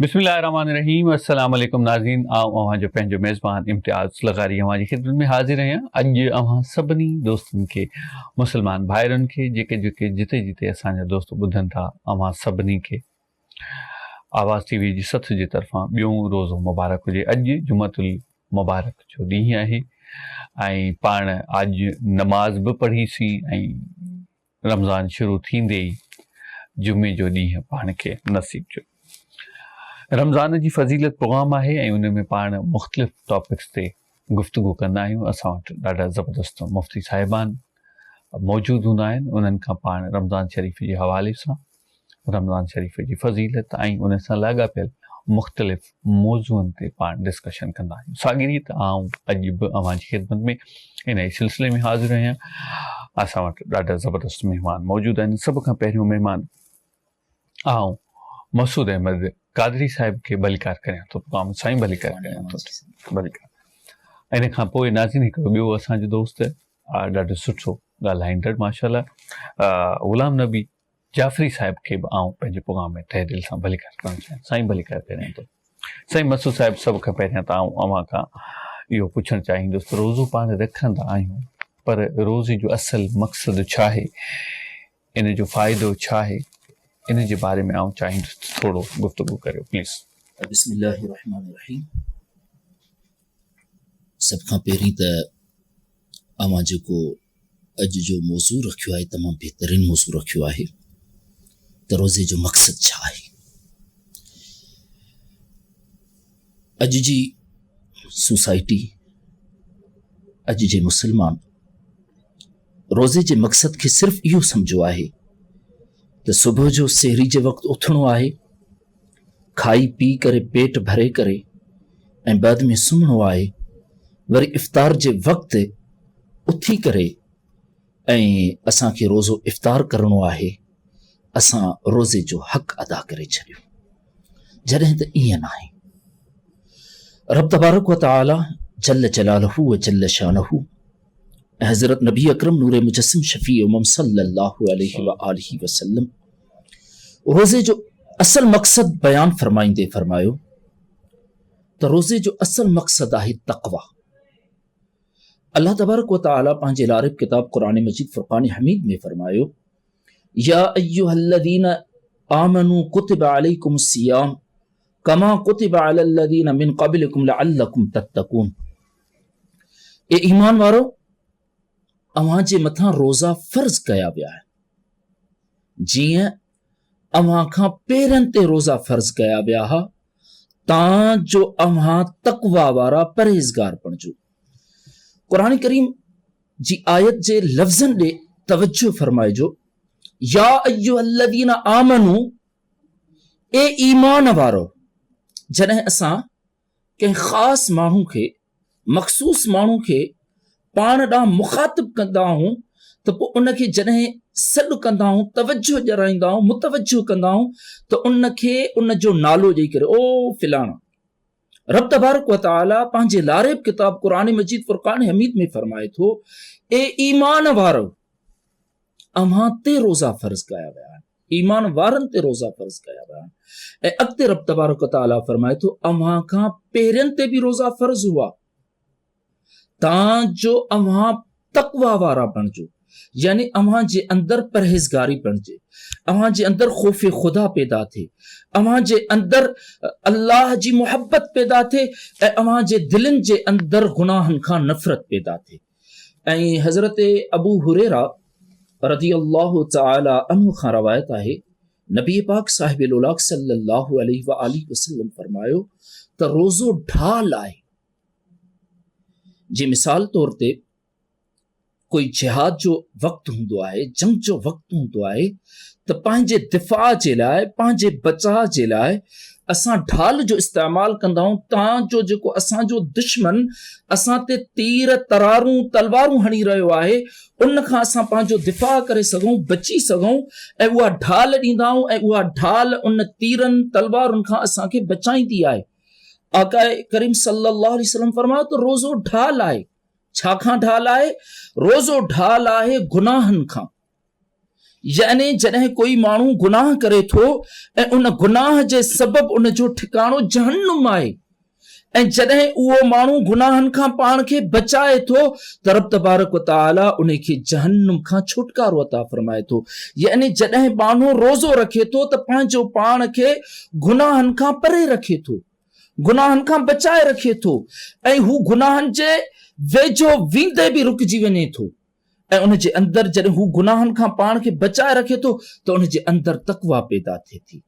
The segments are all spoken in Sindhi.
بسم الله الرحمن الرحيم السلام عليڪم ناظرين آئون اوهان جو پنهنجو ميزبان امتياز لغاري اوهان جي خدمت ۾ حاضر آهيان اڄ اوهان سڀني دوستن کي مسلمان ڀائرن کي جيڪي جيڪي جتي جتي اسان جا دوست ٻڌن ٿا اوهان سڀني کي آواز ٽي وي جي سٿ جي طرفان ٻيون روزو مبارڪ هجي اڄ جمعة المبارڪ جو ڏينهن آهي ۽ پاڻ اڄ نماز به پڙهي سين ۽ رمضان شروع ٿيندي ئي جمعي جو ڏينهن پاڻ کي نصيب ٿيو. رمضان جي فضيلت پروگرام آهي ۽ ان ۾ پاڻ مختلف ٽاپڪس تي گفتگو ڪندا آهيون. اسان وٽ ڏاڍا زبردست مفتي صاحبان موجود هوندا آهن، انهن کان پاڻ رمضان شريف جي حوالي سان رمضان شريف جي فضيلت ۽ ان سان لاڳاپيل مختلف موضوعن تي پاڻ ڊسڪشن ڪندا آهيون. ساڳي ريت آئون اڄ به اوهان جي خدمت ۾ انهي سلسلي ۾ حاضر آهيان. اسان وٽ ڏاڍا زبردست مهمان موجود آهن. سڀ کان پهريون مهمان آئون مسعود احمد قادري صاحب کي ڀليڪار ڪريان ٿو. پروگرام سائين ڀليڪار ڪريان ٿو. ڀليڪار. ان کان پوء ناظرين هڪڙو ٻيو اسان جو دوست ڏاڍو سٺو ڳالهائيندڙ ماشاءالله غلام نبي جعفري صاحب کي به آئون پنهنجي پروگرام ۾ تهه دل سان ڀليڪار ڪرڻ چاهيان سائين ڀليڪار ڪريان ٿو سائين مسعود صاحب سڀ کان پهريان ته آئون اوهان کان اهو پڇڻ چاهيندس ته روزو پاڻ رکندا آهيون پر روزي جو اصل مقصد ڇا آهي ان جو فائدو ڇا آهي ان جي باري ۾ آئون چاهيندس ته ٿورو گفتگو ڪريو پليز. بسم الله الرحمن الرحيم سڀ کان پهرين ته اوهان جيڪو اڄ جو موضوع رکيو آهي تمام بهترين موضوع رکيو آهي ته روزي جو مقصد ڇا آهي اڄ جي سوسائٽي اڄ جي مسلمان روزي جي مقصد کي صرف اهو سمجهيو آهي ته صبح جو سحري جي وقت اٿڻو آهي کائي پي ڪري پيٽ ڀري ڪري ۽ بعد ۾ سمهڻو آهي وري افطار جي وقت اٿي ڪري ۽ اسان کي روزو افطار ڪرڻو آهي اسان روزي جو حق ادا ڪري ڇڏيو جڏهن ته ائين ناهي رب تبارڪ و تعالي جل جلاله و جل شانه حضرت نبي اڪرم نور مجسم شفيع امم صلي الله عليه وآله وسلم روزي جو اصل مقصد بيان فرمائيندي فرمايو ته روزي جو اصل مقصد آهي تقويٰ. الله تبارڪ و تعالي پنهنجي لارب ڪتاب قرآن مجيد فرقان حميد ۾ فرمايو يا ايها الذين آمنوا كتب عليكم الصيام كما كتب على الذين من قبلكم لعلكم تتقون اي ايمان وارو اوهان جي مٿان روزا فرض ڪيا ويا آهن جيئن اوهان کان پهرين تي روزا فرض ڪيا ويا ها تان جو اوهان تقويٰ وارا پرهيزگار بڻجو. قرآن ڪريم جي آيت جي لفظن ڏي توجه فرمائجو يا ايها الذين آمنو اي ايمان وارو جڏهن اسان ڪنهن خاص ماڻهو کي مخصوص ماڻهو کي پاڻ ڏانهن مخاطب ڪندا آهيون ته پوء ان کي جڏهن سڏ ڪندا آهيون توجه ڏيارائيندا آهيون متوجه ڪندا آهيون ته ان کي ان جو نالو ڏئي ڪري او فلاڻا رب تبارڪ و تعالي پنهنجي لاريب ڪتاب قرآن مجيد فرقان حميد ۾ فرمائي ٿو اي ايمان وارو اوهان تي روزا فرض ڪيا ويا آهن ايمان وارن تي روزا فرض ڪيا ويا آهن ۽ اڳتي رب تبارڪ وتعاليٰ فرمائي ٿو اوهان کان پهرين تي به روزا فرض هئا تان جو اوهان تقوا وارا بڻجو يعني اوهان جي اندر پرهيزگاري بڻجي اوهان جي اندر خوف خدا پيدا ٿئي اوهان جي اندر الله جي محبت پيدا ٿئي ۽ اوهان جي دلين جي اندر گناهن کان نفرت پيدا ٿئي ۽ حضرت ابو هريره رضي الله تعالي عنه کان روايت آهي نبي پاڪ صاحب لولاڪ صلي الله عليه واٰله وسلم فرمايو ته روزو ڍال آهي جي مثال طور تي ڪوئي جهاد جو وقت هوندو آهي جنگ جو وقت هوندو آهي ته پنهنجي دفاع جي لاء پنهنجي بچاء جي لاء اسان ڍال جو استعمال ڪندا آهيون تان جو جيڪو اسان جو دشمن اسان تي تير ترارون تلوارون هڻي رهيو آهي ان کان اسان پنهنجو دفاع ڪري سگهون بچي سگهون ۽ اها ڍال ڏيندا آهيون ۽ اها ڍال ان تيرن تلوارن کان اسان کي بچائيندي آهي آقا ڪريم صلي الله عليه وسلم فرمايو ته روزو ڍال آهي ڇا کان ڍال آهي روزو ڍال آهي گناهن کان. يعني جڏهن ڪوئي ماڻهو گناهه ڪري ٿو ۽ ان گناهه جي سبب ان جو ٺڪاڻو جهنم آهي ۽ جڏهن اهو ماڻهو گناهن کان پاڻ کي بچائي ٿو ته رب تبارڪ و تعالي ان کي جهنم کان ڇوٽڪارو عطا فرمائي ٿو. يعني جڏهن ٻانهو روزو رکي ٿو ته پنهنجو پاڻ کي گناهن کان پري رکي ٿو، گناهن کان بچائي رکي ٿو ۽ هو گناهن جي ويجهو ويندي به رڪجي وڃي ٿو ۽ ان جي اندر جڏهن هو گناهن کان پاڻ کي بچائي رکي ٿو ته ان جي اندر تقويٰ پيدا ٿئي ٿي.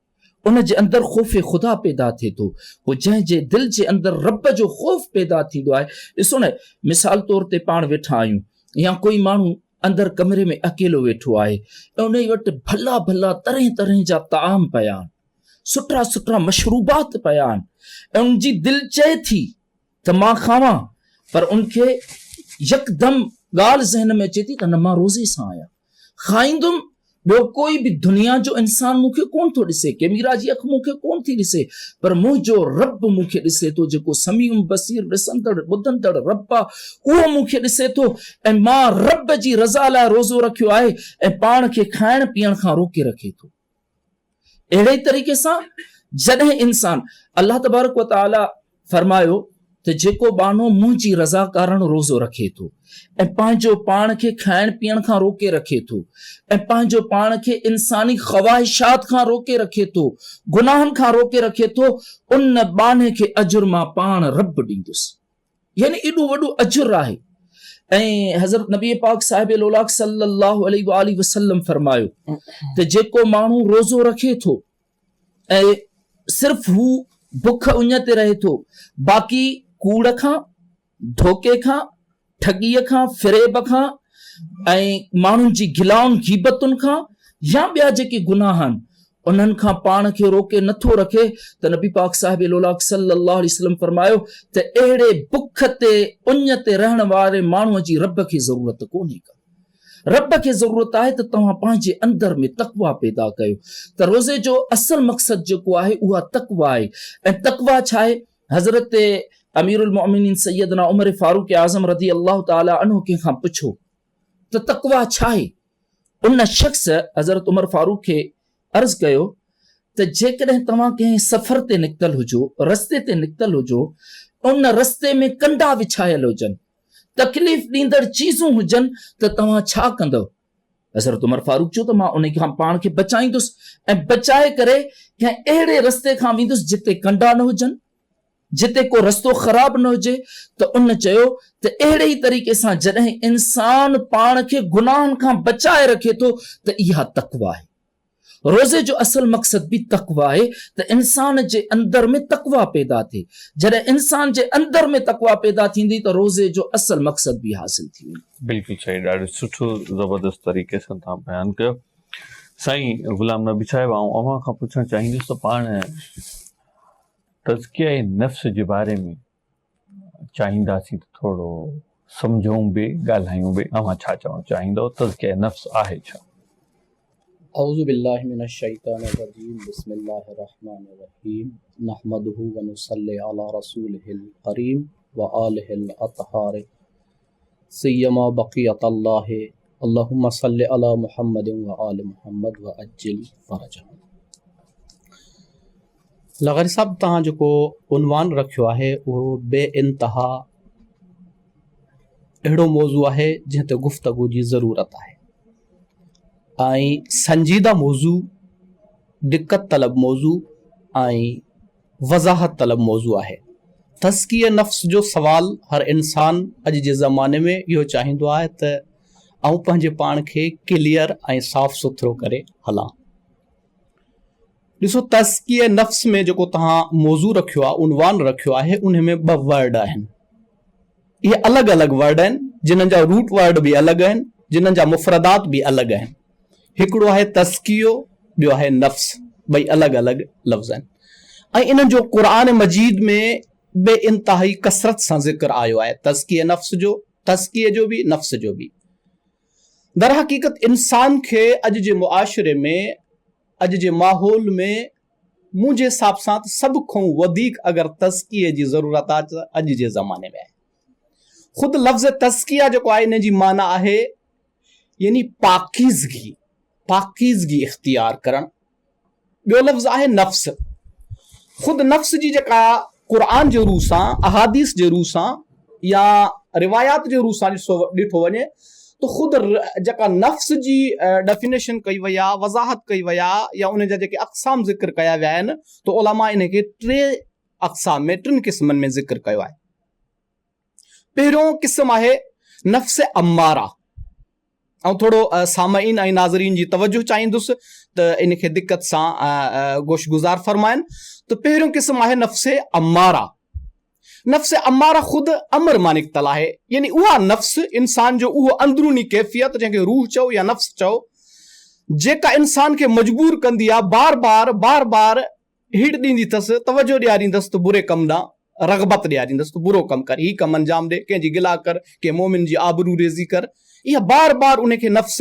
ان جي اندر خوف خدا پيدا ٿئي ٿو. پوء جنهن جي دل جي اندر رب جو خوف پيدا ٿيندو آهي، ڏسو نه مثال طور تي پاڻ ويٺا آهيون يا ڪوئي ماڻهو اندر ڪمري ۾ اڪيلو ويٺو آهي ۽ انهي وٽ ڀلا ڀلا طرحين طرحين جا طعام پيا آهن، سٺا سٺا مشروبات پيا آهن ۽ ان جي دل چئي ٿي ته مان کاوان پر ان کي يڪدم ڳالهه ذهن ۾ اچي ٿي ته نه مان روزي سان آهيان، کائيندم، ٻيو ڪوئي به دنيا جو انسان مون کي ڪونه ٿو ڏسي، ڪيميرا جي اک مون کي ڪونه ٿي ڏسي، پر منهنجو رب مون کي ڏسي ٿو، جيڪو سميع بصير، ڏسندڙ ٻڌندڙ رب آ، اهو مون کي ڏسي ٿو ۽ مان رب جي رضا لاء روزو رکيو آهي ۽ پاڻ کي کائڻ پيئڻ کان روڪي رکي ٿو. اهڙي ئي طريقي سان جڏهن انسان الله تبارڪ و تعالي فرمايو ته جيڪو ٻانهو منهنجي رضا ڪارڻ روزو رکي ٿو ۽ پنهنجو پاڻ کي کائڻ پيئڻ کان روڪي رکي ٿو ۽ پنهنجو پاڻ کي انساني خواهشات کان روڪي رکي ٿو، گناهن کان روڪي رکي ٿو، ان ٻانهي کي اجر مان پاڻ رب ڏيندس. يعني ايڏو وڏو اجر آهي. ۽ حضرت نبي پاڪ صاحب لولاڪ صلي الله عليه واٰله وسلم فرمايو ته جيڪو ماڻهو روزو رکي ٿو ۽ صرف هو بک اڃ تي رهي ٿو باقي ڪوڙ کان، ڌوڪي کان، ٺڳيء کان، فريب کان ۽ ماڻهن جي گلائن غيبتن کان يا ٻيا جيڪي گناهه آهن انهن کان پاڻ کي روڪي نه ٿو رکي ته نبي پاڪ صاحب لولاڪ صلي الله عليه وسلم فرمايو ته اهڙي بک تي اڃ تي رهڻ واري ماڻهوء جي رب کي ضرورت ڪونهي ڪا. رب کي ضرورت آهي ته توهان پنهنجي اندر ۾ تقويٰ پيدا ڪيو ته روزي جو اصل مقصد جيڪو آهي اها تقويٰ آهي ۽ تقويٰ ڇا آهي؟ حضرت امير المؤمنين سيدنا عمر فاروق اعظم رضي الله تعالٰي عنه ڪنهن کان پڇيو ته تقويٰ ڇا آهي؟ ان شخص حضرت عمر فاروق کي عرض ڪيو ته جيڪڏهن توهان ڪنهن سفر تي نڪتل هجو، رستي تي نڪتل هجو، ان رستي ۾ ڪنڊا وڇايل هجن، تڪليف ڏيندڙ چيزون هجن ته توهان ڇا ڪندؤ؟ حضرت عمر فاروق چيو ته مان انهي کان پاڻ کي بچائيندس ۽ بچائي ڪري ڪنهن اهڙي رستي کان ويندس جتي ڪنڊا نه هجن، جتي ڪو رستو خراب نه هجي ته ان چيو ته اهڙي ئي طريقي سان جڏهن انسان پاڻ کي گناهن کان بچائي رکي ٿو ته اها تقويٰ آهي. روزي جو اصل مقصد به تقويٰ آهي ته انسان جي اندر ۾ تقويٰ پيدا ٿئي. جڏهن انسان جي اندر ۾ تقويٰ پيدا ٿيندي ته روزي جو اصل مقصد به حاصل ٿي ويندو. بلڪل سائين ڏاڍو سٺو زبردست طريقي سان توهان بيان ڪيو. سائين غلام نبي صاحب آئون اوهان کان پڇڻ چاهيندس ته پاڻ تزڪيه نفس جي باري ۾ چاهينداسين ته ٿورو سمجهون به ڳالهايون به اوهان ڇا چوڻ چاهيندؤ تزڪيه نفس آهي ڇا؟ اعوذ بالله من الشيطان الرجيم بسم الله الرحمن الرحيم نحمده ونصلي على رسوله الڪريم وآله الاطهار سيما بقية الله اللهم صل على محمد وآل محمد وعجل فرجهم. لغاري صاحب توهان جيڪو عنوان رکيو آهي اهو بي انتها اهڙو موضوع آهي جنهن تي گفتگو جي ضرورت آهي ۽ سنجيده موضوع دقت طلب موضوع ۽ وضاحت طلب موضوع آهي تزڪيه نفس جو سوال هر انسان اڄ جي زماني ۾ اهو چاهيندو آهي ته آئون پنهنجي پاڻ کي ڪليئر ۽ صاف سٿرو ڪري هلان ڏسو تزڪيه نفس ۾ جيڪو توهان موضوع رکيو آهي عنوان رکيو آهي ان ۾ ٻه ورڊ آهن اهي الڳ الڳ ورڊ آهن جنھن جا روٽ ورڊ به الڳ آهن جنھن جا مفردات به الڳ آهن هڪڙو آهي تزڪيو ٻيو آهي نفس ٻئي الڳ الڳ لفظ آهن ۽ انهن جو قرآن مجيد ۾ بي انتهائي ڪثرت سان ذڪر آيو آهي تزڪيه نفس جو تزڪيي جو به نفس جو به درحقيقت انسان کي اڄ جي معاشري ۾ اڄ جي ماحول ۾ منهنجي حساب سان ته سڀ کان وڌيڪ اگر تزڪيي جي ضرورت آهي ته اڄ جي زماني ۾ آهي. خود لفظ تزڪيه جيڪو آهي ان جي معنيٰ آهي يعني پاڪيزگي. پاڪيزگي اختيار ڪرڻ. ٻيو لفظ آهي نفس. خود نفس جي جيڪا قرآن جي روح سان، احاديث جي روح سان يا روايات جي روح سان ڏسو ڏٺو وڃي ته خود جيڪا نفس جي ڊيفينيشن ڪئي وئي آهي، وضاحت ڪئي وئي آهي يا ان جا جيڪي اقسام ذڪر ڪيا ويا آهن ته علماء ان کي ٽي اقسام ۾ ٽن قسمن ۾ ذڪر ڪيو آهي. پهريون قسم آهي نفس اماره. آئون ٿورو سامعين ۽ ناظرين جي توجه چاهيندس ته ان کي دقت سان گوش گذار فرمائن ته پهريون قسم آهي نفس اماره. نفس اماره خود امر مان نڪتل آهي يعني اها نفس انسان جو اهو اندروني ڪيفيت جنهن کي روح چئو يا نفس چئو جيڪا انسان کي مجبور ڪندي آهي بار بار بار بار هيٺ ڏيندي اٿس، توجهه ڏياريندس ته بري ڪم ڏانهن رغبت ڏياريندس ته برو ڪم ڪر، هي ڪم انجام ڏي، ڪنهن جي گلا ڪر، ڪنهن مؤمن جي آبرو ريزي ڪر. اها بار بار ان کي نفس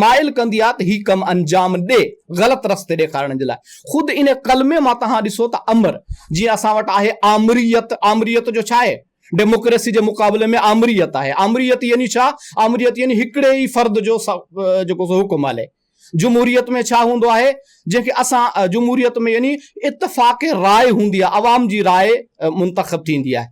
مائل ڪندي آهي ته هي ڪم انجام ڏي، غلط رستي ڏيکارڻ جي لاء. خود ان ڪلمي مان توهان ڏسو ته امر، جيئن اسان وٽ آهي آمريت، آمريت جو ڇا آهي؟ ڊيموڪريسي جي مقابلي ۾ آمريت آهي. آمريت يعني ڇا؟ آمريت يعني هڪڙي ئي فرد جو جيڪو سو حڪم هلي. جمهوريت ۾ ڇا هوندو آهي جنهن کي اسان جمهوريت ۾ يعني اتفاق راء هوندي آهي عوام جي راء منتخب ٿيندي آهي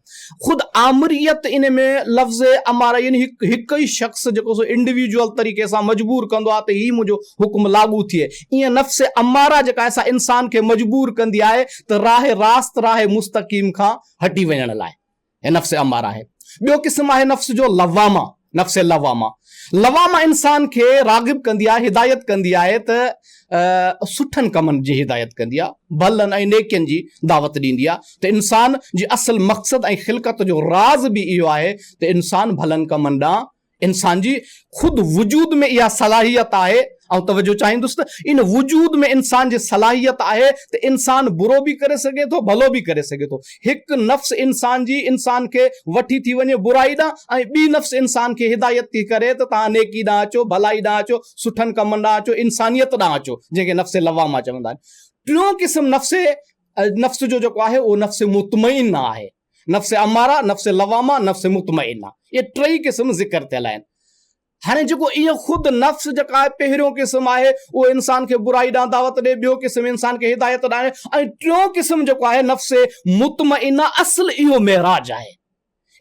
خود آمريت ان ۾ لفظ اماره يعني هڪ هڪ ئي شخص جيڪو سو انڊيويجوئل طريقي سان مجبور ڪندو آهي ته هي منهنجو حڪم لاڳو ٿئي ائين نفس اماره جيڪا آهي سا انسان کي مجبور ڪندي آهي ته راهه راست راهه مستقيم کان هٽي وڃڻ لاء هي نفس اماره آهي. ٻيو قسم آهي نفس جو لوامه، نفس لوامه. لوامه انسان کي راغب ڪندي آهي، هدايت ڪندي آهي ته سٺن ڪمن جي هدايت ڪندي آهي، ڀلن ۽ نيڪين جي دعوت ڏيندي آهي ته انسان جي اصل مقصد ۽ خلقت جو راز به اهو آهي ته انسان ڀلن ڪمن ڏانهن انسان جي خود وجود ۾ اها صلاحيت آهي، آئون توجه چاهيندس ته ان وجود ۾ انسان جي صلاحيت آهي ته انسان برو به ڪري سگهي ٿو ڀلو به ڪري سگهي ٿو. هڪ نفس انسان جي انسان کي وٺي ٿي وڃي برائي ڏانهن ۽ ٻي نفس انسان کي هدايت ٿي ڪري ته توهان نيڪي ڏانهن اچو، ڀلائي ڏانهن اچو، سٺن ڪمن ڏانهن اچو، انسانيت ڏانهن اچو، جنهن کي نفس لوامه چوندا آهن. ٽيون قسم نفس نفس جو جيڪو آهي اهو نفس مطمئنه آهي. نفس اماره، نفس لوامه، نفس مطمئنه اهي ٽئي قسم ذڪر ٿيل آهن. هاڻي جيڪو اهو خود نفس جيڪا آهي پهريون قسم آهي اهو انسان کي برائي ڏانهن دعوت ڏي، ٻيو قسم انسان کي هدايت ڏانهن ۽ ٽيون قسم جيڪو آهي نفس مطمئنه اصل اهو معراج آهي.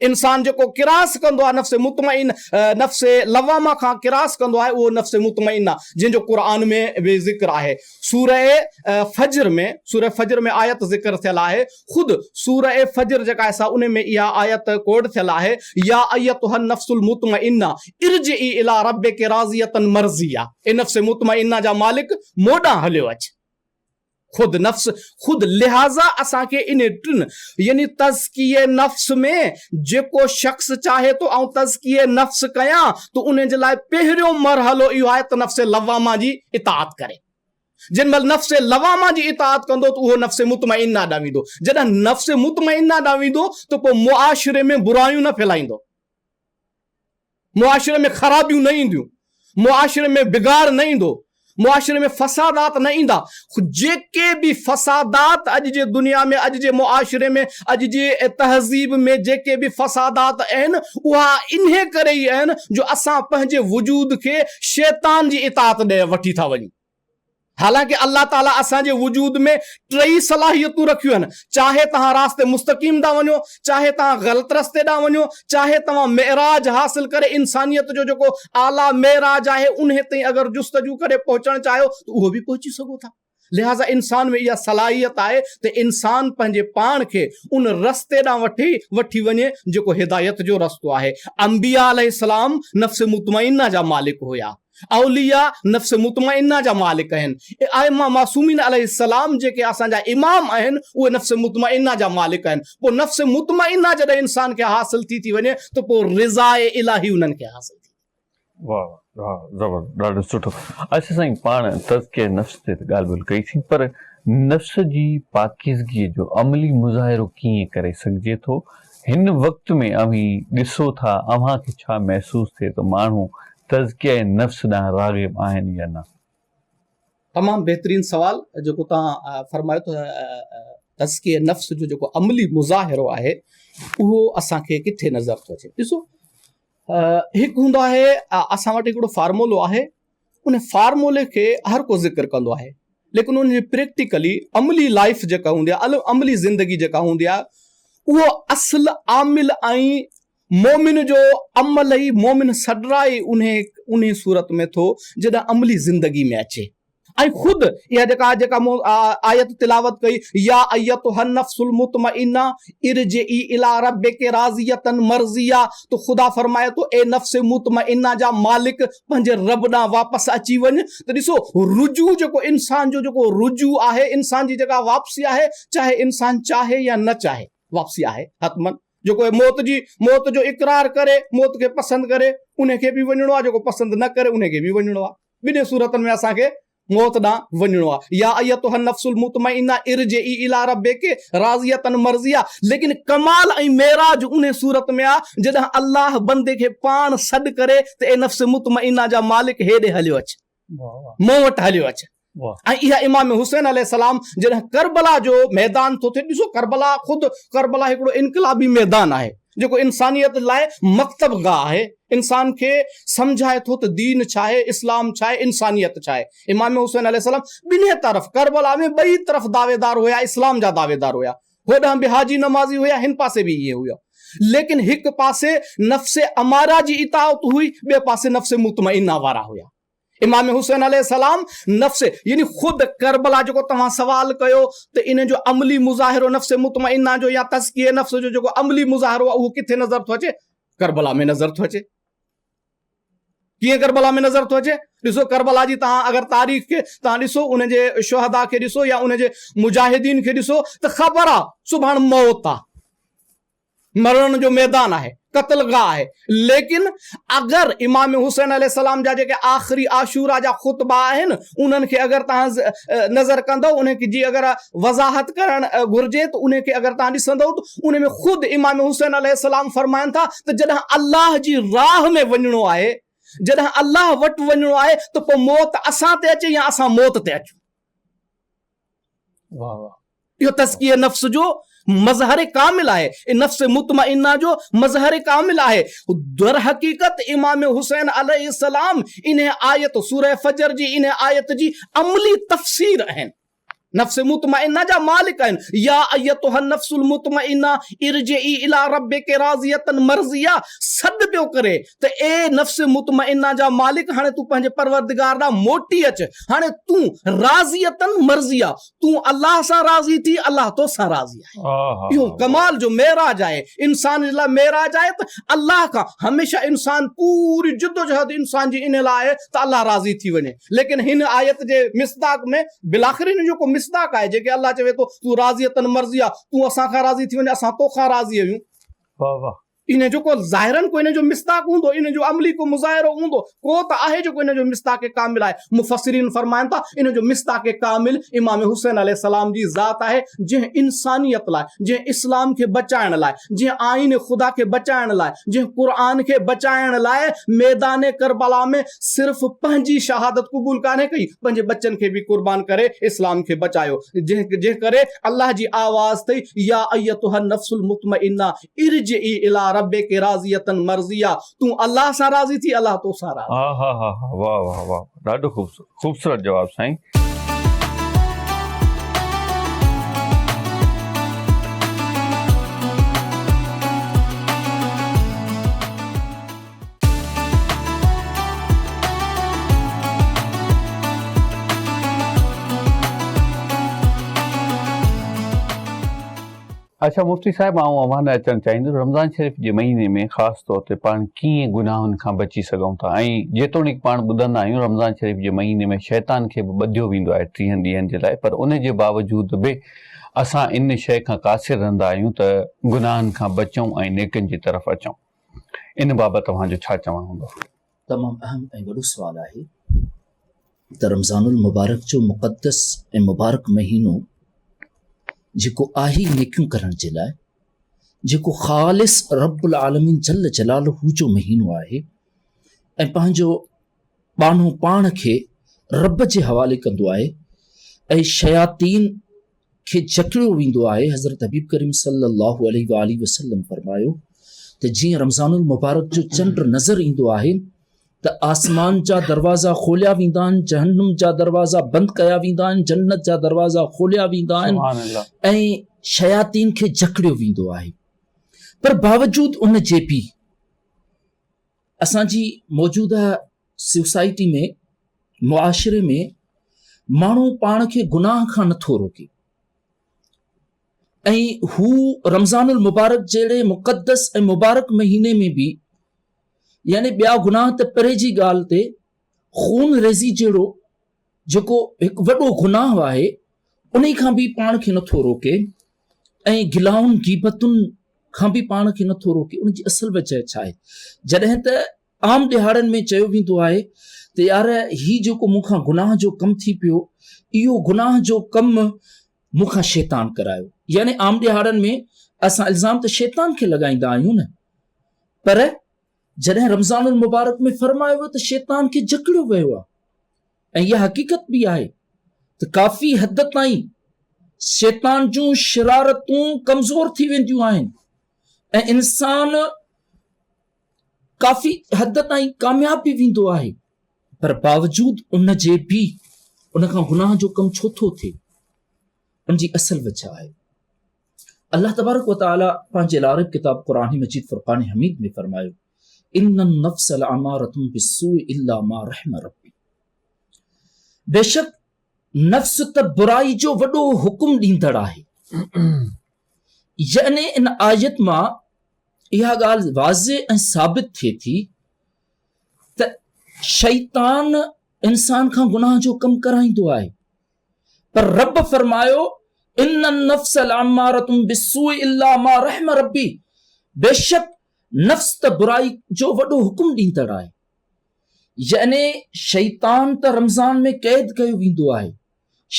انسان جيڪو ڪراس ڪندو آهي نفس مطمئن نفس لوامه کان ڪراس ڪندو آهي اهو نفس مطمئنه جنهن جو قرآن ۾ به ذڪر آهي. سوره فجر ۾ سوره فجر ۾ آيت ذڪر ٿيل آهي خود سوره فجر جيڪا آهي سا ان ۾ اها آيت ڪوڊ ٿيل آهي يا ايتها النفس المطمئنه ارجعي الي ربک راضيه مرضيه اي نفس مطمئنه جا مالڪ مون ڏانهن هليو اچ. خود نفس خود لهٰذا اسان کي انهي ٽن يعني تزڪيه نفس ۾ جيڪو شخص چاهي ٿو آئون تزڪيه نفس ڪيان ته انهي جي لاء پهريون مرحلو اهو آهي ته نفس لوامه جي اطاعت ڪري. جنهن مهل نفس لوامه جي اطاعت ڪندو ته اهو نفس مطمئنه ڏانهن ويندو. جڏهن نفس مطمئنه ڏانهن ويندو ته پوء معاشري ۾ برايون نه ڦهلائيندو. معاشري ۾ خرابيون نه اينديون. معاشري ۾ بگاڙ نه ايندو. معاشري ۾ فسادات نه ايندا. جيڪي به فسادات اڄ جي دنيا ۾ اڄ جي معاشري ۾ اڄ جي تهذيب ۾ جيڪي به فسادات آهن اها انهي ڪري ئي آهن جو اسان پنهنجي وجود کي شيطان جي اطاعت ڏي وٺي ٿا وڃون. حالانڪه الله تعاليٰ اسان جي وجود ۾ ٽئي صلاحيتون رکيون آهن، چاهي توهان راستي مستقيم ڏانهن وڃو، چاهي توهان غلط رستي ڏانهن وڃو، چاهي توهان معراج حاصل ڪري انسانيت جو جيڪو اعليٰ معراج آهي انهي تائين اگر جستجو ڪري پهچڻ چاهيو ته اهو به پهچي سگهو ٿا. لهٰذا انسان ۾ اها صلاحيت آهي ته انسان پنهنجي پاڻ کي ان رستي ڏانهن وٺي وٺي وڃي جيڪو هدايت جو رستو آهي. انبياء عليه السلام نفس مطمئنه جا مالڪ هيا. اولياء نفس مطمئنه جا مالڪ آهن. ائمه معصومين عليه السلام جيڪي اسان جا امام آهن اهي نفس مطمئنه جا مالڪ آهن. پوء نفس مطمئنه جڏهن انسان کي حاصل ٿي ٿي وڃي ته پوء رضاء الاهي انهن کي حاصل ٿي. واه واه زبردست ڏاڍو سٺو. اڇا سائين پاڻ تزڪيه نفس تي ته ڳالهه ٻولهه ڪئي سين پر نفس جي پاڪيزگيء جو عملي مظاهرو ڪيئن ڪري سگهجي ٿو؟ هن وقت ۾ اوهين ڏسو ٿا اوهان کي ڇا محسوس ٿئي ٿو ماڻهو تزڪيه نفس ڏانهن راغب آهن يا نه؟ تمام بهترين سوال جيڪو توهان فرمايو ته تزڪيه نفس جو جيڪو عملي مظاهرو آهي اهو اسان کي ڪٿي نظر ٿو اچي. ڏسو هڪ هوندو آهي اسان وٽ هڪڙو فارمولو آهي ان فارمولي کي هر ڪو ذڪر ڪندو آهي ليڪن ان جي پريڪٽيڪلي عملي لائف جيڪا هوندي آهي عملي زندگي جيڪا هوندي آهي اهو اصل عامل ۽ مومن جو عمل ئي مومن سڏرائي انهي انهي صورت ۾ ٿو جڏهن عملي زندگي ۾ اچي ۽ خود اها جيڪا جيڪا مون آيت تلاوت ڪئي يا ايتها النفس المطمئنه ارجعي الي ربک راضية مرضيه ته خدا فرمائي ٿو اي نفس مطمئنه جا مالڪ پنهنجي رب ڏانهن واپس اچي وڃ ته ڏسو رجوع جيڪو انسان جو جيڪو رجوع آهي انسان جي جيڪا واپسي آهي چاهي انسان چاهي يا نه چاهي واپسي آهي حتمن جيڪو موت جي موت جو اقرار ڪري موت کي پسند ڪري ان کي به وڃڻو آهي جيڪو پسند نه ڪري ان کي به وڃڻو آهي ٻنهي صورتن ۾ اسان کي موت ڏانهن وڃڻو آهي. يا ايتها النفس المطمئنه ارجعي الي ربک راضية مرضيه ليڪن ڪمال ۽ معراج انهي صورت ۾ آهي جڏهن الله بندي کي پاڻ سڏ ڪري ته اي نفس مطمئنه جا مالڪ هيڏي هليو اچ مون وٽ هليو اچ ۽ اها امام حسين عليه السلام جڏهن ڪربلا جو ميدان ٿو ٿئي ڏسو ڪربلا خود ڪربلا هڪڙو انقلابي ميدان آهي جيڪو انسانيت لاء مڪتب گاهه آهي، انسان کي سمجهائي ٿو ته دين ڇا آهي، اسلام ڇا آهي، انسانيت ڇا آهي. امام حسين عليه السلام ٻنهي طرف ڪربلا ۾ ٻئي طرف دعويدار هيا، اسلام جا دعويدار هيا. هوڏانهن به حاجي نمازي هيا، هن پاسي به ائين هيا. ليڪن هڪ پاسي نفس اماره جي اطاعت هئي، ٻئي پاسي نفس مطمئنه وارا هيا. امام حسين عليه السلام نفس يعني خود ڪربلا جيڪو توهان سوال ڪيو ته ان جو عملي مظاهرو نفس مطمئنه جو يا تزڪيه نفس جو جيڪو عملي مظاهرو آهي اهو ڪٿي نظر ٿو اچي؟ ڪربلا ۾ نظر ٿو اچي. ڪيئن ڪربلا ۾ نظر ٿو اچي؟ ڏسو ڪربلا جي توهان اگر تاريخ کي توهان ڏسو ان جي شهدا کي ڏسو يا ان جي مجاهدين کي ڏسو ته خبر آ سڀاڻ موت آ. مرڻ جو ميدان آهي، قتل گاهه آهي، ليڪن اگر امام حسين عليه السلام جا جيڪي آخري عاشورا جا خطبا آهن انهن کي اگر توهان نظر ڪندؤ انهن جي اگر وضاحت ڪرڻ گهرجي ته انهن کي اگر توهان ڏسندؤ ته ان ۾ خود امام حسين عليه السلام فرمائن ٿا ته جڏهن الله جي راهه ۾ وڃڻو آهي، جڏهن الله وٽ وڃڻو آهي ته پوء موت اسان تي اچي يا اسان موت تي اچون. واهه واهه. اهو تزڪيه نفس جو مظهر ڪامل آهي، نفس مطمئنه جو مظهر ڪامل آهي. درحقيقت امام حسين عليه السلام انهي آيت سوره فجر جي انهي آيت جي عملي تفسير آهن. نفس مطمئنه جا مالڪ آهن. يا ايتها النفس المطمئنه ارجعي الي ربک راضية مرضيه سڏ پيو ڪري ته اي نفس مطمئنه جا مالڪ هاڻي تون پنهنجي پروردگار ڏانهن موٽي اچ، هاڻي تون راضية مرضيه تون الله سان راضي ٿي، الله تو سان راضي آهي. اهو ڪمال جو معراج آهي، انسان جي لاء معراج آهي ته الله کان هميشه انسان پوري جدوجهد انسان جي ان لاء آهي ته الله راضي ٿي وڃي، ليڪن هن آيت جي مصداق ۾ بالاخر هن جو ڪو مصداق آهي جيڪي الله چوي ٿو تون راضية مرضيه تون اسان کان راضي ٿي وڃ اسان تو کان راضي آهيون. واهه واهه. ان جو ڪو ظاهراً ڪو ان جو مصداق هوندو، ان جو عملي ڪو مظاهرو هوندو، ڪو ته آهي جيڪو ان جو مصداق ڪامل آهي. مفسرين فرمائن ٿا، ان جو مصداق ڪامل امام حسين عليه السلام جي ذات آهي، جنهن انسانيت لاء، جنهن اسلام کي بچائڻ لاء، جنهن آئين خدا کي بچائڻ لاء، جنهن قرآن کي بچائڻ لاء ميدان ڪربلا ۾ صرف پنهنجي شهادت قبول ڪانهي ڪئي، پنهنجي ٻچن کي به قربان ڪري اسلام کي بچايو، جنهن ڪري الله جي آواز ٿئي، يا ايتها النفس المطمئنه ارجعي الي ربک راضية مرضيه تون الله سان راضي ٿي الله تو سان راضي. آهاهاها واه واه واه ڏاڍو خوبصورت خوبصورت جواب سائين. اڇا مفتي صاحب آئون اوهان ڏانهن اچڻ چاهيندس رمضان شريف جي مهيني ۾ خاص طور تي پاڻ ڪيئن گناهن کان بچي سگهون ٿا ۽ جيتوڻيڪ پاڻ ٻڌندا آهيون رمضان شريف جي مهيني ۾ شيطان کي به ٻڌيو ويندو آهي ٽيهن ڏينهن جي لاء پر ان جي باوجود به اسان ان شيء کان قاصر رهندا آهيون ته گناهن کان بچون ۽ نيڪين جي طرف اچون ان بابت اوهان جو ڇا چوڻ هوندو؟ تمام اهم ۽ وڏو سوال آهي ته رمضان المبارڪ جو مقدس ۽ مبارڪ مهينو جيڪو آهي نيڪيون ڪرڻ جي لاء جيڪو خالص رب العالمين جل جلاله جو مهينو آهي ۽ پنهنجو ٻانهو پاڻ کي رب جي حوالي ڪندو آهي ۽ شياطين کي جڪڙيو ويندو آهي حضرت حبيب ڪريم صلي الله عليه وآله وسلم فرمايو ته جيئن رمضان المبارڪ جو چنڊ نظر ايندو آهي ته آسمان جا دروازا کوليا ويندا آهن، جهنم جا دروازا بند ڪيا ويندا آهن، جنت جا دروازا کوليا ويندا آهن ۽ شياطين کي جڪڙيو ويندو آهي. پر باوجود ان جي به اسان جي موجوده سوسائٽي ۾ معاشري ۾ ماڻهو پاڻ کي گناهه کان نٿو روڪي ۽ هو رمضان المبارڪ جهڙي مقدس ۽ مبارڪ مهيني ۾ به يعني ٻيا گناهه ته پري جي ڳالهه تي خون ريزي جهڙو جيڪو هڪ وڏو گناهه آهي انهي کان به پاڻ کي نٿو روڪي ۽ گلائن غيبتن کان به پاڻ کي نٿو روڪي ان جي اصل وجه ڇا آهي؟ جڏهن ته عام ڏهاڙن ۾ چيو ويندو آهي ته يار هي جيڪو مون کان گناهه جو ڪم ٿي پيو اهو گناهه جو ڪم مون کان شيطان ڪرايو يعني عام ڏهاڙن ۾ اسان الزام ته شيطان کي لڳائيندا آهيون نه پر جڏهن رمضان المبارڪ ۾ فرمايو ويو ته شيطان کي جڪڙيو ويو آهي ۽ اها حقيقت به آهي ته ڪافي حد تائين شيطان جون شرارتون ڪمزور ٿي وينديون آهن ۽ انسان ڪافي حد تائين ڪامياب به ويندو آهي پر باوجود ان جي به ان کان گناهه جو ڪم ڇو ٿو ٿئي ان جي اصل وجه آهي الله تبارڪ و تعالي پنهنجي لارب ڪتاب قرآن مجيد فرقان حميد ۾ فرمايو ان النفس لاماره بالسوء الا ما رحم ربي بيشڪ نفس ته برائي جو وڏو حڪم ڏيندڙ آهي يعني ان آيت مان اها ڳالهه واضح ۽ ثابت ٿئي ٿي ته شيطان انسان کان گناهه جو ڪم ڪرائيندو آهي پر رب فرمايو ان النفس لاماره بالسوء الا ما رحم ربي بيشڪ نفس ته برائي جو وڏو حڪم ڏيندڙ آهي يعني شيطان ته رمضان ۾ قيد ڪيو ويندو آهي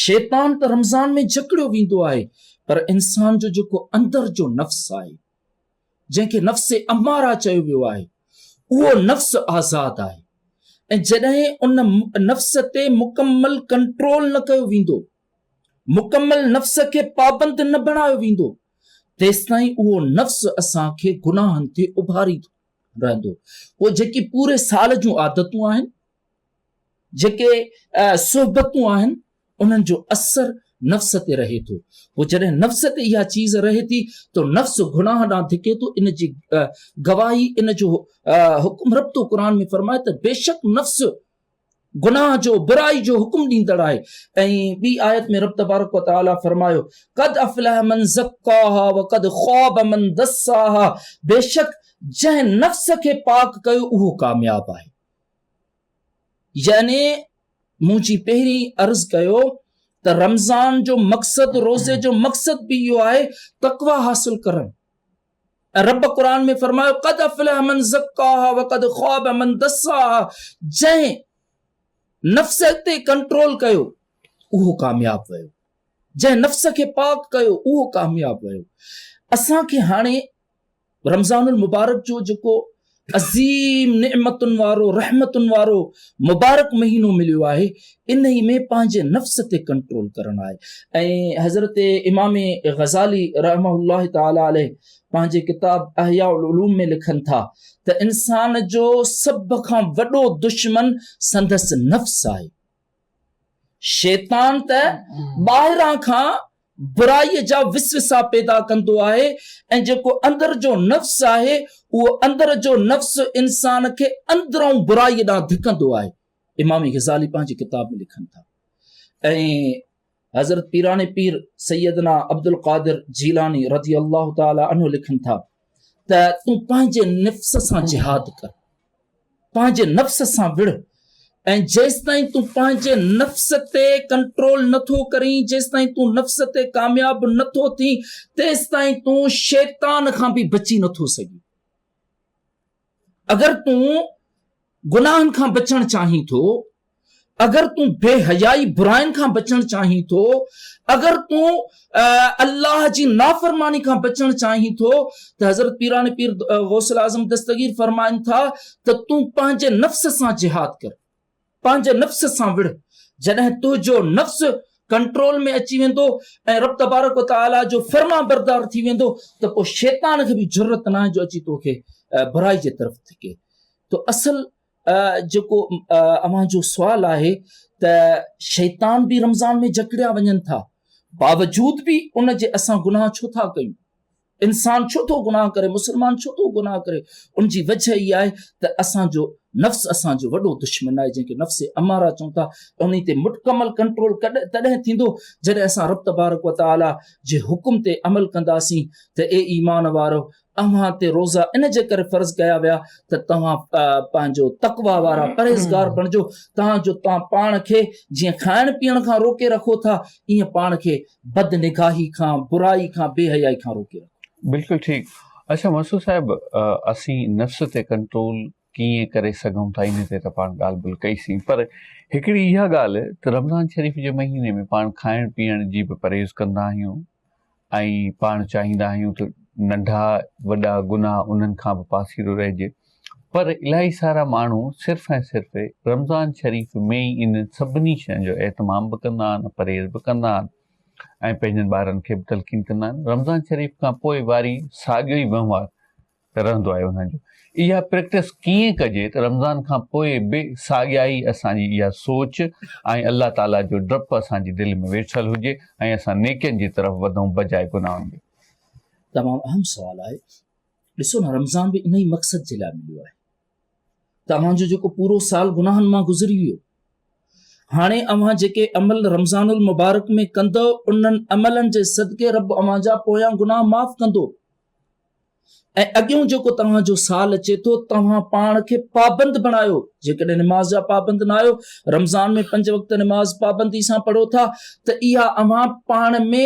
شيطان ته رمضان ۾ جڪڙيو ويندو آهي پر انسان جو جيڪو اندر جو نفس آهي جنهن کي نفس اماره چيو ويو آهي اهو نفس آزاد آهي ۽ جڏهن ان نفس تي مڪمل ڪنٽرول نه ڪيو ويندو مڪمل نفس کي پابند نه بڻايو ويندو تيستائين اهو نفس اسان کي گناهن تي اڀاريندو رهندو پوء جيڪي پوري سال جون عادتون آهن جيڪي صحبتون آهن انهن جو اثر نفس تي رهي ٿو پوء جڏهن نفس تي اها چيز رهي ٿي ته نفس گناهه ڏانهن ڌڪي ٿو ان جي گواهي ان جو حڪم رب ٿو قرآن ۾ فرمائي ته بيشڪ نفس گناهه جو برائي جو حڪم ڏيندڙ آهي ۽ ٻي آيت ۾ رب تبارڪ و تعالي فرمايو قد افلح من زڪاها وقد خواب من دساها بيشڪ جنهن نفس کي پاڪ ڪيو اهو ڪامياب آهي يعني مون جي پهرين عرض ڪيو ته رمضان جو مقصد روزي جو مقصد به اهو آهي تقويٰ حاصل ڪرڻ ۽ رب قرآن ۾ فرمايو قد افلح من زڪاها وقد خواب من دساها جنهن نفس تي ڪنٽرول ڪيو اهو ڪامياب ويو جنهن نفس کي پاڪ ڪيو اهو ڪامياب ويو اسان کي هاڻي رمضان المبارڪ جو جيڪو عظيم نعمتن وارو رحمتن وارو مبارڪ مهينو مليو آهي انهي ۾ پنهنجي نفس تي ڪنٽرول ڪرڻ آهي ۽ حضرت امام غزالي رحمه الله تعالي عليه پنهنجي ڪتاب احياء العلوم ۾ لکن ٿا ته انسان جو سڀ کان وڏو دشمن سندس نفس آهي شيطان ته ٻاهران کان برائيء جا وسوسا پيدا ڪندو آهي ۽ جيڪو اندر جو نفس آهي اهو اندر جو نفس انسان کي اندرئون برائيء ڏانهن ڌڪندو آهي. امام غزالي پنهنجي ڪتاب ۾ لکن ٿا ۽ حضرت پيران پير سيدنا عبدالقادر جيلاني رضي الله تعالٰي عنه لکن ٿا ته تون پنهنجي نفس سان جهاد ڪر. پنهنجي نفس سان وڙهه ۽ جيستائين تون پنهنجي نفس تي ڪنٽرول نٿو ڪرين، جيستائين تون نفس تي ڪامياب نٿو ٿين، تيستائين تون شيطان کان به بچي نٿو سگهين. اگر تون گناهن کان بچڻ چاهين ٿو، اگر تون بي حيائي براين کان بچڻ چاهين ٿو، اگر تون الله جي نافرماني کان بچڻ چاهين ٿو ته حضرت پيران پير غوث الاعظم دستگير فرمائن ٿا ته تون پنهنجي نفس سان جهاد ڪر، پنهنجي نفس سان وڙهه، جڏهن تنهنجو نفس ڪنٽرول ۾ اچي ويندو ۽ رب تبارڪ و تعاليٰ جو فرمانبردار ٿي ويندو ته پوء شيطان کي به جرئت ناهي جو اچي توکي برائي جي طرف ڌڪي. ته اصل جيڪو اوهان جو سوال آهي ته شيطان به رمضان ۾ جڪڙيا وڃن ٿا باوجود به ان جي اسان گناهه ڇو ٿا ڪيون؟ انسان ڇو ٿو گناهه ڪري، مسلمان ڇو ٿو گناهه ڪري؟ ان جي وجه اها آهي ته اسان جو نفس اسان جو وڏو دشمن آهي جنهن کي نفس اماره چئون ٿا. انهي تي مڪمل ڪنٽرول تڏهن ٿيندو جڏهن اسان رب تبارڪ و تعالي جي حڪم تي عمل ڪنداسين ته اي ايمان وارؤ! اوهان تي روزا ان جي ڪري فرض ڪيا ويا ته توهان پنهنجو تقويٰ وارا پرهيزگار بڻجو، تان جو توهان پاڻ کي جيئن کائڻ پيئڻ کان روڪي رکو ٿا، ايئن پاڻ کي بد نگاهي کان، برائي کان، بي حيائي کان روڪي رکو. بلڪل ٺيڪ. اڇا منصور صاحب اسين نفس تي ڪنٽرول ڪيئن ڪري سگهون ٿا انهي تي ته پاڻ ڳالهه ٻولهه ڪئي سين پر هڪڙي اها ڳالهه ته رمضان شريف جي مهيني ۾ پاڻ کائڻ پيئڻ جي به پرهيز ڪندا آهيون ۽ پاڻ چاهيندا آهيون ته ننڍا وڏا گناهه انهن کان به پاسيرو رهجي پر الاهي سارا ماڻهو صرف ۽ صرف رمضان شريف ۾ ئي انهن سڀني شين جو اهتمام به ڪندا آهن پرهيز به ڪندا آهن ۽ پنهنجن ٻارن کي به تلقين ڪندا آهن رمضان شريف کان پوء واري ساڳيو ئي وهنوار رهندو آهي انهن جو اها پريڪٽس ڪيئن ڪجي ته رمضان کان پوء به ساڳيا ئي اسان جي اها سوچ ۽ الله تعالي جو ڊپ اسان جي دل ۾ ويٺل هجي ۽ اسان نيڪين جي طرف وڌون بجاء گناهن جي. تمام اهم سوال آهي. ڏسو نه رمضان به انهي مقصد جي لاء مليو آهي ته اوهان جو جيڪو پورو سال گناهن مان گذري ويو هاڻي اوهان جيڪي عمل رمضان المبارڪ ۾ ڪندؤ انهن عملن جي صدقي رب اوهان جا پويان گناهه معاف ڪندو. ۽ اڳيون جيڪو توهان جو سال اچي ٿو توهان پاڻ کي پابند بڻايو جيڪڏهن نماز جا پابند نه آهيو رمضان ۾ پنج وقت نماز پابندي سان پڙهو ٿا ته اها اوهان پاڻ ۾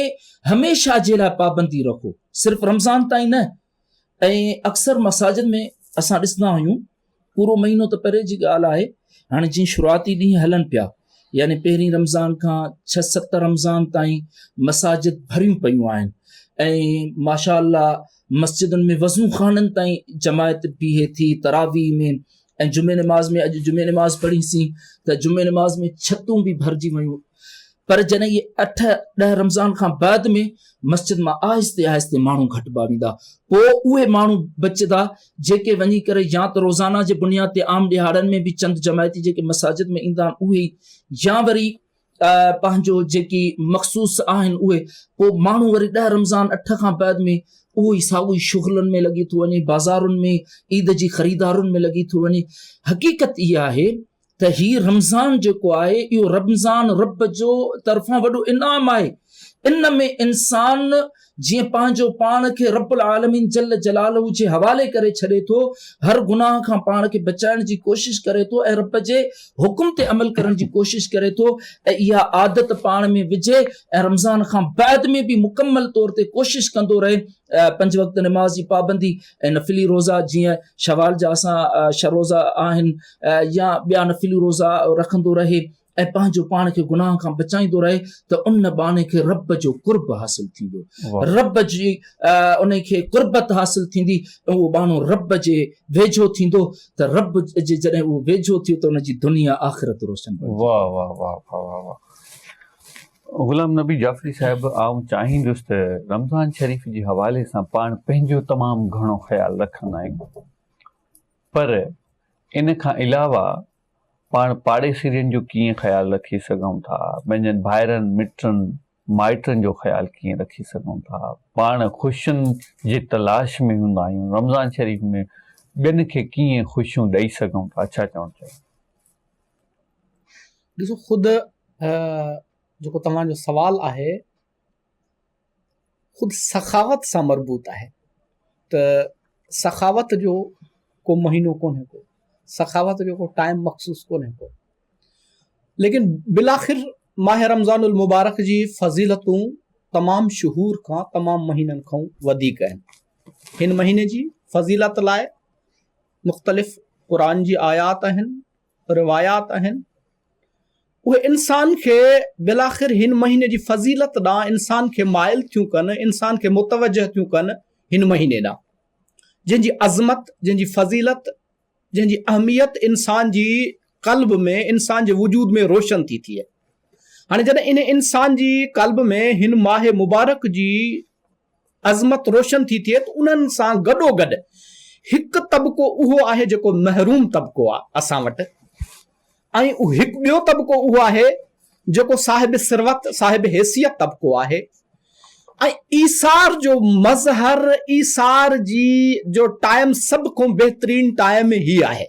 هميشه جي لاء پابندي رکو صرف رمضان تائين نه ۽ اڪثر مساجد ۾ اسان ڏسندا آهيون پورو مهينو ته پري جي ڳالهه آهي هاڻي جيئن شروعاتي ڏينهن هلن پيا يعني پهرين رمضان کان ڇهه ست رمضان تائين مساجد ڀريون پيون آهن ۽ ماشاء الله مسجدن ۾ وضو خانن تائين جماعت بيهي ٿي تراويح ۾ ۽ جمعي نماز ۾ اڄ جمعي نماز پڙهيسين ته جمعي نماز ۾ ڇتون به ڀرجي ويون پر جڏهن اهي اٺ ڏهه رمضان کان بعد ۾ مسجد مان آهستي آهستي ماڻهو گهٽبا ويندا پوء اهي ماڻهو بچدا جيڪي وڃي ڪري يا ته روزانه جي بنياد تي عام ڏهاڙن ۾ به چند جماعتي جيڪي مساجد ۾ ايندا آهن اهي يا وري پنهنجو جيڪي مخصوص آهن اهي پوء ماڻهو وري ڏهه رمضان اٺ کان بعد ۾ اهو ئي ساڳيو ئي شغلن ۾ لڳي ٿو وڃي بازارن ۾ عيد جي خريدارن ۾ لڳي ٿو وڃي حقيقت اها آهي ته هي رمضان جيڪو آهي اهو رمضان رب جو طرفان وڏو انعام آهي ان ۾ انسان جيئن پنهنجو پاڻ کي رب العالمين جل جلاله جي حوالي ڪري ڇڏي ٿو هر گناهه کان پاڻ کي بچائڻ جي ڪوشش ڪري ٿو ۽ رب جي حڪم تي عمل ڪرڻ جي ڪوشش ڪري ٿو ۽ اها عادت پاڻ ۾ وجهي ۽ رمضان کان بعد ۾ به مڪمل طور تي ڪوشش ڪندو رهي پنج وقت نماز جي پابندي ۽ نفلي روزا جيئن شوال جا اسان ڇهه روزا آهن يا ٻيا نفلي روزا رکندو رهي ۽ پنهنجو پاڻ کي گناهه کان بچائيندو رهي ته ان ٻانهي کي رب جو قرب حاصل ٿيندو رب جي ان کي قربت حاصل ٿيندي ۽ اهو ٻانهو رب جي ويجهو ٿيندو ته رب جي جڏهن اهو ويجهو ٿيو ته ان جي دنيا آخرت روشن بڻجي. واه واه واه واه واه غلام نبي جعفري صاحب آئون چاهيندس ته رمضان شريف جي حوالي سان پاڻ پنهنجو تمام گهڻو خيال رکندا آهيون پر ان کان علاوه پاڻ پاڙيسرين جو ڪيئن خيال رکي سگهون ٿا پنهنجن ڀائرن مٽن مائٽن جو خيال ڪيئن رکي سگهون ٿا پاڻ خوشين جي تلاش ۾ هوندا آهيون رمضان شريف ۾ ٻين کي ڪيئن خوشيون ڏئي سگهون ٿا ڇا چوڻ چاهيو ڏسو خود جيڪو توهان جو سوال آهي خود سخاوت سان مربوط آهي ته سخاوت جو ڪو مهينو ڪونهي ڪو سخاوت جو ڪو ٽائيم مخصوص ڪونهي ڪو ليڪن بالآخر ماہ رمضان المبارڪ جي فضيلتون تمام شهور کان تمام مهينن کان وڌيڪ آهن هن مهيني جي فضيلت لاء مختلف قرآن جي آيات آهن روايات آهن اهي انسان کي بالاخر هن مهيني جي فضيلت ڏانهن انسان کي مائل ٿيون ڪن انسان کي متوجه ٿيون ڪن هن مهيني ڏانهن جنهن جي عظمت جنهن جي فضيلت جنهن جي اهميت انسان جي قلب ۾ انسان جي وجود ۾ روشن ٿي ٿئي هاڻي جڏهن ان انسان جي قلب ۾ هن ماهه مبارڪ جي عظمت روشن ٿي ٿئي ته انهن سان گڏوگڏ هڪ طبقو اهو آهي جيڪو محروم طبقو آهي اسان وٽ ۽ هڪ ٻيو طبقو اهو آهي جيڪو صاحب ثروت صاحب حيثيت طبقو آهي ۽ ايثار جو مظهر ايثار جي جو ٽائيم سڀ کان بهترين ٽائيم هي آهي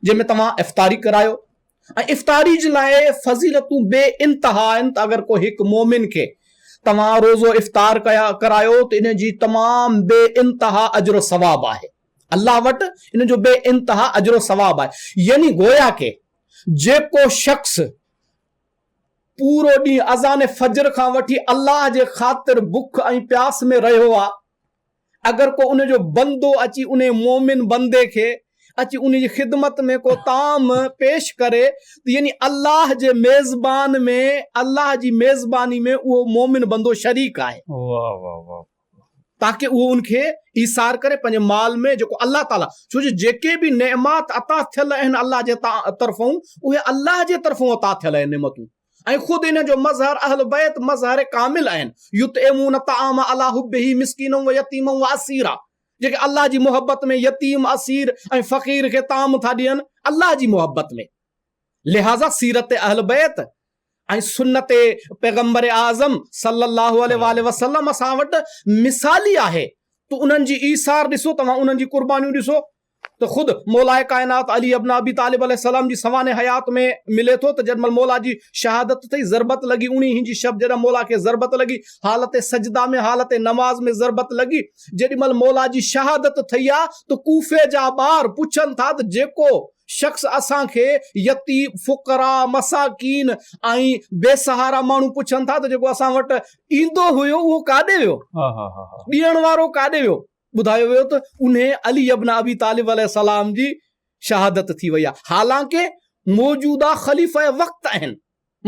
جنهن ۾ توهان افطاري ڪرايو ۽ افطاري جي لاء فضيلتون بي انتها آهن ته اگر ڪو هڪ مومن کي توهان روزو افطار ڪيا ڪرايو ته ان جي تمام بي انتها اجر و ثواب آهي الله وٽ ان جو بي انتها اجر و ثواب آهي يعني گويا ڪي جيڪو شخص پورو ڏينهن اذان فجر کان وٺي الله جي خاطر بک ۽ پياس ۾ رهيو آ، اگر ڪو ان جو بندو اچي انهي مؤمن بندي کي اچي ان جي خدمت ۾ ڪو طعام پيش ڪري ته يعني الله جي ميزبان ۾ الله جي ميزباني ۾ اهو مؤمن بندو شريڪ آهي. واه واه واه. تاڪه اهو ان کي ايثار ڪري پنهنجي مال ۾ جيڪو الله تعالي ڇو جو جيڪي به نعمات عطا ٿيل آهن الله جي طرفون اهي الله جي طرفون عطا ٿيل آهن نعمتون ۽ خود ان جو مظهر اهل بيت مظهر ڪامل آهن يطعمون الطعام علي حبه مسڪينا ويتيما واسيرا جيڪي الله جي محبت ۾ يتيم اسير ۽ فقير کي طعام ٿا ڏين الله جي محبت ۾ لهٰذا سيرت اهل بيت ۽ سنت پيغمبر اعظم صلي الله عليه واٰله وسلم اسان وٽ مثالي آهي ته انهن جي ايثار ڏسو توهان انهن جي قربانيون ڏسو ته خود مولاء ڪائنات علي ابن ابي طالب عليه السلام جي سوانح حيات ۾ ملي ٿو ته جڏهن مهل مولا جي شهادت ٿي ضربت لڳي اڻيهين جي شب جڏهن مولا کي ضربت لڳي حالت سجده ۾ حالت نماز ۾ ضربت لڳي جيڏي مهل مولا جي شهادت ٿي آ ته ڪوفي جا ٻار پڇن ٿا ته جيڪو شخص اسان کي يتيم، فقراء، مساڪين ۽ بي سهارا ماڻهو پڇن ٿا ته جيڪو اسان وٽ ايندو هيو اهو ڪاڏي ويو؟ ڏيڻ وارو ڪاڏي ويو؟ ٻڌايو ويو ته انهي علي ابن ابي طالب عليه السلام جي شهادت ٿي وئي آهي حالانڪه موجوده خليفه وقت آهن.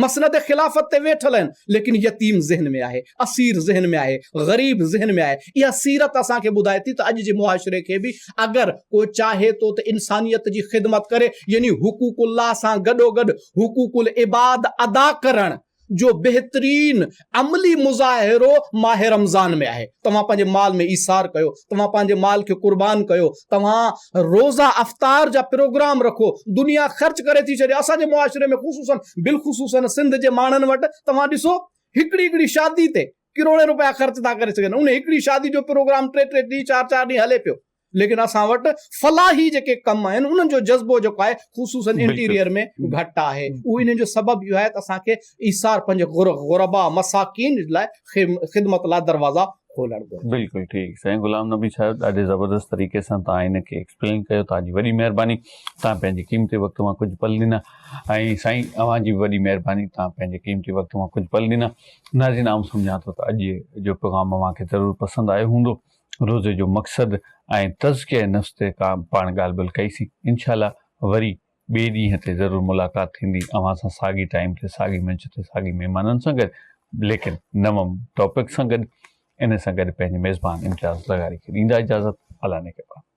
مسند خلافت تي ويٺل آهن ليڪن يتيم ذهن ۾ آهي، اسير ذهن ۾ آهي، غريب ذهن ۾ آهي. اها سيرت اسان کي ٻڌائي ٿي ته اڄ جي معاشري کي به اگر ڪو چاهي ٿو ته انسانيت جي خدمت ڪري يعني حقوق الله سان گڏوگڏ حقوق العباد ادا ڪرڻ جو بهترين عملي مظاهرو ماه رمضان ۾ آهي. توهان پنهنجي مال ۾ ايثار ڪيو، توهان پنهنجي مال کي قربان ڪيو، توهان روزه افطار جا پروگرام رکو، دنيا خرچ ڪري ٿي ڇڏي، اسان جي معاشري ۾ خصوصاً بالخصوصاً سنڌ جي ماڻهن وٽ توهان ڏسو هڪڙي هڪڙي شادي تي ڪروڙين روپيا خرچ ٿا ڪري سگهن، ان هڪڙي شادي جو پروگرام ٽي ٽي ڏينهن چار چار ڏينهن هلي پيو، ليڪن اسان وٽ فلاحي جيڪي ڪم آهن انهن جو جذبو جيڪو آهي خصوصاً انٽيريئر ۾ گهٽ آهي، اهو انهن جو سبب اهو آهي ته اسان کي ايثار پنهنجي غربا مساڪين لاء خدمت لاء دروازا کولڻ گهرجن. بلڪل ٺيڪ سائين غلام نبي صاحب ڏاڍي زبردست طريقي سان توهان ان کي ايڪسپلين ڪيو توهان جي وڏي مهرباني توهان پنهنجي قيمتي وقت مان ڪجهه پل ڏنا ۽ سائين اوهان جي به وڏي مهرباني توهان پنهنجي قيمتي وقت مان ڪجهه پل ڏنا ناظرين آئون سمجهان ٿو ته اڄ جو پيغام اوهان کي ضرور پسند آيو هوندو روزي جو مقصد ۽ تزڪيه نفس تي پاڻ ڳالهه ٻولهه ڪئي سين انشاء الله وري ٻئي ڏينهن تي ضرور ملاقات ٿيندي اوهان سان ساڳي ٽائيم تي ساڳي منچ تي ساڳي مهمانن سان گڏ ليڪن نون ٽاپڪ سان گڏ ان سان گڏ پنهنجي ميزبان امتياز لغاري کي ڏيندا اجازت الله نگهبان.